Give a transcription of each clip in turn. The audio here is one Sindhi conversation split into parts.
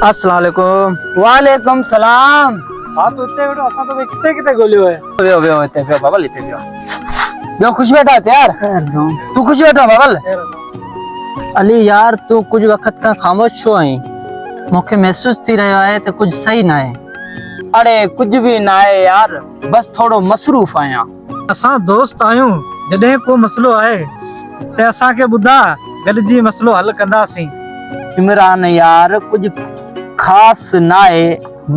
السلام عليڪم. وعليڪم سلام. ها تون اتي ويٺو اسان توکي ڪٿي ڪٿي ڳوليو آهي. ويو ويو اتي ويو بابل اتي ويو. ٻيو خوش ويٺا اتي يار. تون خوش ويٺو بابل. علي يار تون ڪجهه وقت کان خاموش ڇو آهين؟ مون کي محسوس ٿي رهيو آهي ته ڪجهه صحيح ناهي. اڙي ڪجهه به ناهي يار بس ٿورو مصروف آهيان. اسان دوست آهيون جڏهن ڪو مسئلو آهي ته اسان کي ٻڌاء گڏجي مسئلو حل ڪنداسين. عمران يار ڪجهه خاص ناهي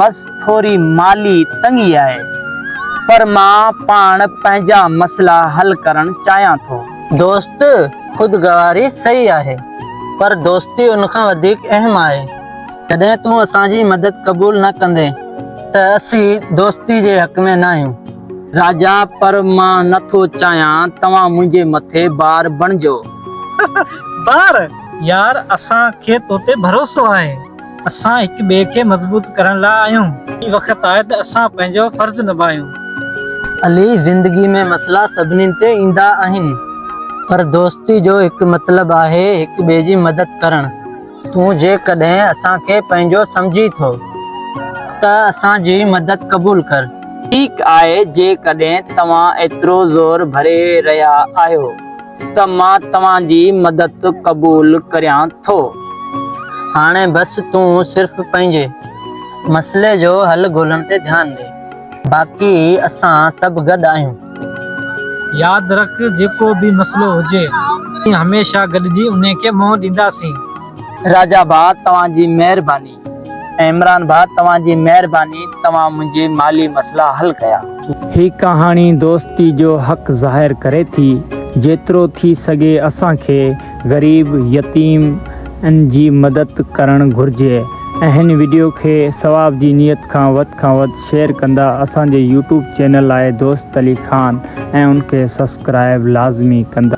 بس ٿوري مالي تنگي آهي پر مان پاڻ پنهنجا مسئلا حل ڪرڻ چاهيان ٿو. دوست خود گواري صحيح آهي پر دوستي ان کان وڌيڪ اهم آهي. جڏهن تون اسان جي مدد قبول نه ڪندين ته اسين دوستي جي حق ۾ ناهيون. راجا پر مان نه ٿو چاهيان توهان منهنجي مٿي بار بڻجو. بار؟ يار اسان کي توتي ڀروسو آهي. اسان هڪ ٻئي کي مضبوط ڪرڻ لاء آهيون. هي وقت آهي ته اسان پنهنجو فرض نڀايون. علي زندگي ۾ مسئلا سڀني تي ايندا آهن پر دوستي جو هڪ مطلب آهي هڪ ٻئي جي مدد ڪرڻ. تون جيڪڏهن اسان کي پنهنجو سمجهين ٿو ته اسان جي مدد قبول ڪر. ٺيڪ آهي جيڪڏهن توهان ايترو زور ڀري رهيا آهيو ته مان توهان جي مدد قبول ڪريان ٿو. هاڻي بس تون صرف پنهنجي مسئلي جو حل ڳولڻ تي ڌيان ڏي. باقي اسان سڀ گڏ آهيون. ياد رک جيڪو به مسئلو هجي اسين هميشه گڏجي انهي کي منهن ڏينداسين. راجا ڀاء توهان جي مهرباني ۽ عمران ڀاء توهان جي مهرباني توهان منهنجي مالي مسئلا حل ڪيا. هي ڪهاڻي دوستي جو حق ظاهر ڪري ٿي. جيترو ٿي سگهي اسان کي غريب يتيم ان جي مدد ڪرڻ گهرجي ۽ هن وڊيو کي ثواب جي نيت کان وڌ کان وڌ شيئر ڪندا اسان جي يوٽيوب چينل آهي دوست علي خان ۽ ان کي سسڪرائب لازمي ڪندا.